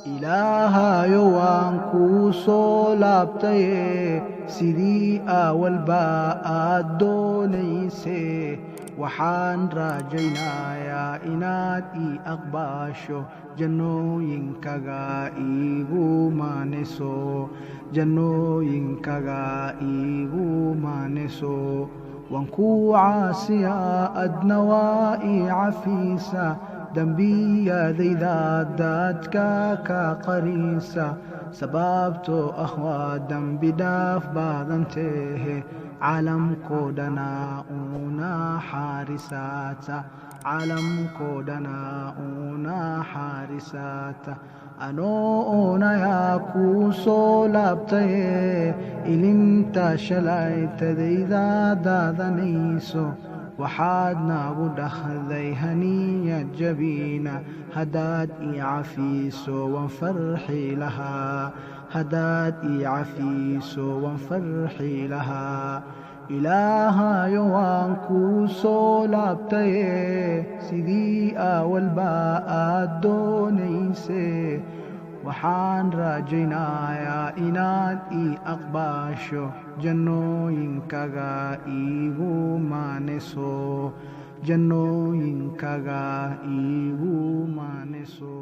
Ilaahayo waan kuu soo laabtaye, sidii awalba aad doonayse. Waxaan raajaynayaa inaad ii aqbaasho, jannooyinkaga iigu maaniso, jannooyinkaga iigu maaniso. Waan kuu caasiyaa, adna waa ii cafiisa, dembiyadayda dadka ka qariisa, sababtoo ah waa dembi dhaaf badantehe. Caalamkoo dhana una xaarisaata, caalamkoo dhana una xaarisaata. Anoo oonayaa kuu soo laabtaye, ilinta shalaytadayda daadanayso. Waxaad nagu dhahday haniyad jabiina, haddaad ii cafiiso waan farxi lahaa, haddaad ii cafiiso waan farxi lahaa. Ilaahayo waan kuu soo laabtaye, sidii awalba aad doonayse. Waxaan raajaynayaa inaad ii aqbaasho, jannooyinkaga iigu maaniso, jannooyinkaga iigu maaniso.